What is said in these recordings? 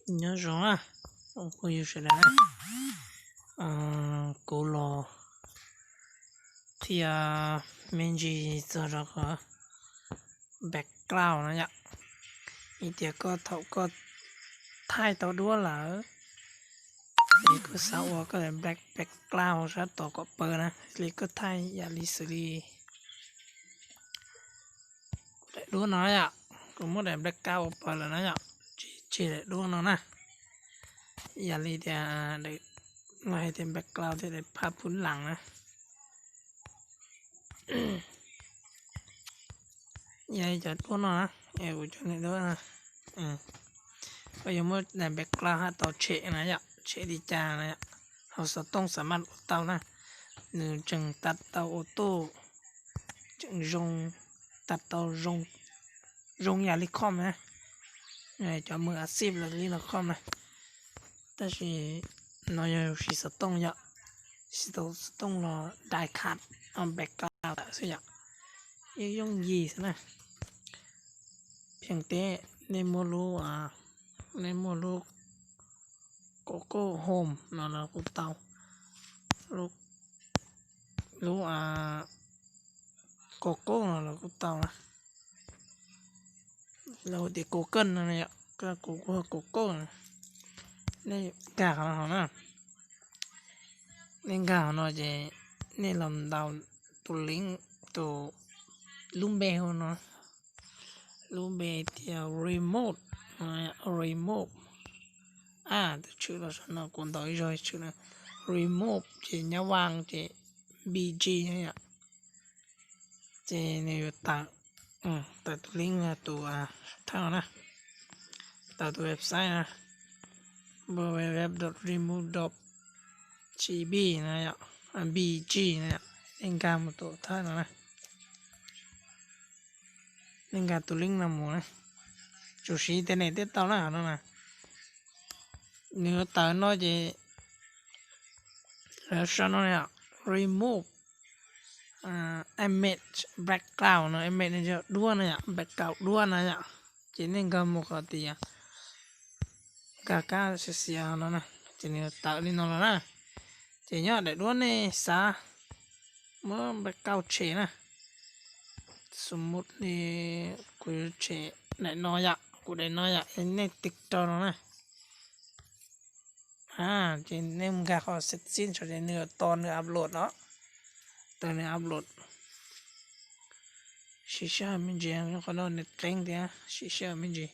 Nyob zoo na, phooj ywg sawv daws na, kuv los qhia me ntsis txog rau qhov background no yom. Ib tias koj thaum koj thaij tau duab lawm, es koj xav ua koj daim background sab tod kom paws na, li koj thaij yam li xws li daim duab no yom, kuv muab daim background ua paws lawm na yom, tsis tseg daim duab no na. Yam li tias, los hais tias background thiab daim phaj phwb las na, yog li cov duab no na, kuv cov niam duab no, koj yuav muab daim background haj tau tshem na yom, tshem li cas na yom, hauv xov tooj xam maj ua tau na, nws tseem tau tau auto, tseem zoo, tau tau zoo, zoo yam li com na, cov mws a xij li no com na. Tab sis no yog siv xov tooj yom, siv xov tooj los die cut background tawm xwb yom, yeej yooj yim xwb na. Pheej teb, nej muaj lub, nej muaj lub Google Home no los kuj tau, lub Google no los kuj tau na. Los tias Google no, kuv kuj Google na. Nej nkag qhov no na, nej nkag qhov no ces nej los ntaus tus link, tus lub npe hu no, lub npe tias remove, remove. Tus tshwm los saum no kuv ntaus ib zaug tshwm na, remove ces nyab vaj ces B G yom. Ces nws yuav tawm, tawm tus link tus thawj no na, tawm tus website na, www dot remove dot G B no, B G no, nej nkag mus tus thawj no na, nej nkag tus link no mus na, tsuas siv internet thiaj tau na no na. Nws yuav tawm no ces lawv sau no yom, remove image background no, image no yog duab no yom, background duab no yom. Ces nej nkag mus qhov tias nkag kab xiav xiav no na, ces nws tawm li no los na. Ces nyob daim duab nej xav muab background tshem na, xu mus li kuv yuav tshem daim no yom, kuv daim no yom, nej tig rau no na. Ces nej nkag qhov setting ces nws tos nws upload no, tos nws upload. Siv sij hawm me ntsis, qhov no nws qeeb thiab, siv sij hawm me ntsis,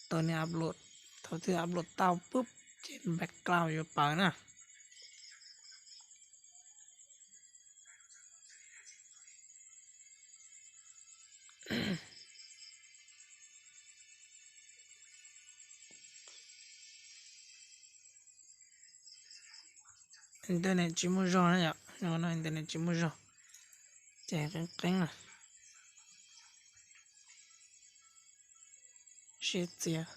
tos nws upload. Thaum twg upload tau pub ces background yuav pawv na. Internet tsis muaj zog na yom, no internet tsis muaj zog, ces qeeb qeeb na. Siab txiav,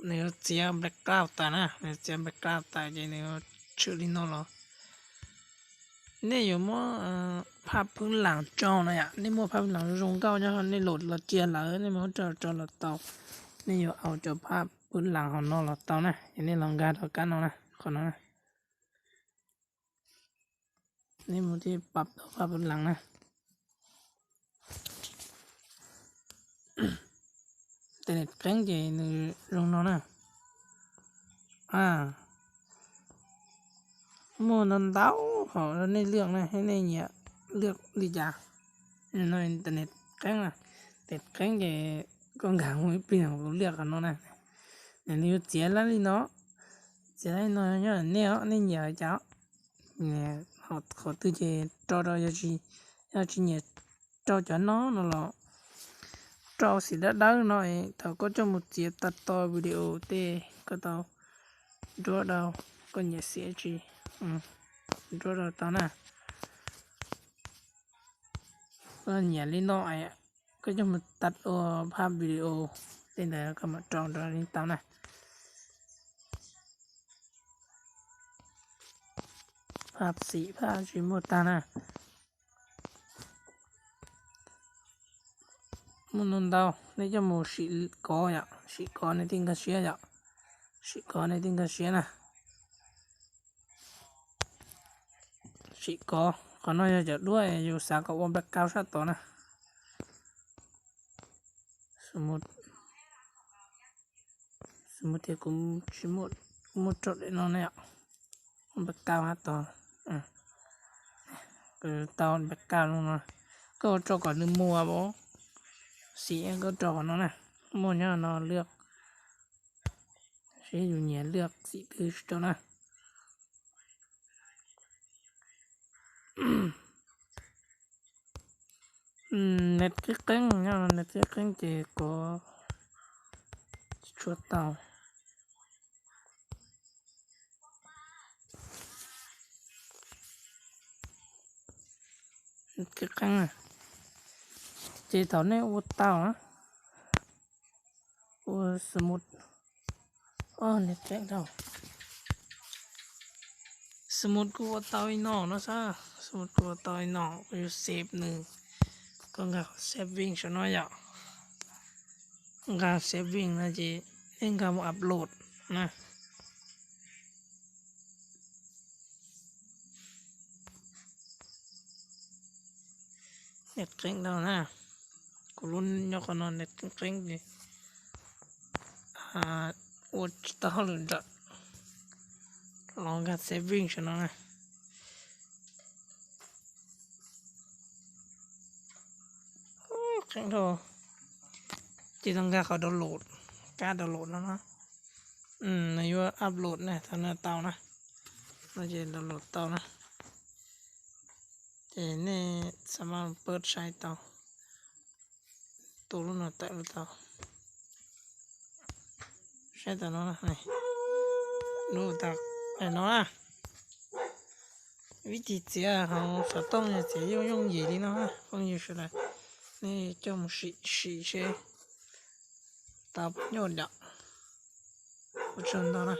nws yuav txiav background tas na, nws txiav background tas ces nws yuav tshwm li no los. Nej yuav muab phaj phwb las tso na yom, nej muaj phaj phwb las zoo nkauj nyob nej los cia lawm, nej muab rau rau los tau. Nej yuav au cov phaj phwb las hauv no los tau na, es nej los nkag rau kab no na, qhov no na. Nej mus thiaj pab tau phaj phwb las na. Internet qeeb ces nws zoo no na. Muaj ntau ntau hom rau nej lwaj na, nej nyiam lwaj li cas. No internet qeeb na, internet qeeb ces koj nkag mus ib pliag kuv lwaj qhov no na. Nws yuav txiav lab li no, txiav lab li no nyob nej os, nej nyiam cas. Qhov twg ces rau rau, yog tsis nyiam rau cov no no los rau xim dawb dawb no, thaum koj coj mus txiav tag to video tej koj tau nruab rau, koj nyiam xim tsis nruab rau tau na. Koj nyiam li no, koj coj mus tag ua phaj video tej ntawd koj mam rau rau li tau na. Phaj xim phaj tsis muaj tag na. Muaj ntau ntau, nej coj mus sim kov yom, sim kov nej thiaj nkag siab yom. Sim kov nej thiaj nkag siab na. Sim kov, qhov no yog cov duab yus xav kom ua background sab tod na. Xws li tias kuv tsis muaj, kuv muab rau daim no ne yom. Ua background sab tod. Tau background no, koj ua rau kom nws muag os. Xim koj rau qhov no na. Muaj nyob no lwaj, seb yus nyiam lwaj xim twg tsis rau na. Net qeeb qeeb, nyob no net qeeb qeeb ces kuv tsis tshua tau. Qeeb qeeb, ces thaum nej ua tau na, ua smooth, o, nej tseem tau. Smooth kuj ua tau ib no no xwb, smooth kuj ua tau ib no, kuv yuav save nws, koj nkag qhov saving saum no yom. Nkag saving no ces nej nkag mus upload na. Net qeeb ntau na, kuv lub nyob qhov no net qeeb qeeb ces ua tsis tau hauj lwm nrawm. Los nkag saving saum no na. Qeeb dhau. Ces tau nkag qhov download, kab download no na. Nws yuav upload na, thaum no tau na. No ces download tau na. Ces nej xav mas pab saib tau. Tus lub no tawm lub tau. Saib tau no, lub tau no na. Vib tis txiav hauv xov tooj yog txiav yooj yooj yim li no, phooj ywg sawv daws, nej coj mus sim sim seb tau puas nyuaj dam. Ua tsaug ntau na.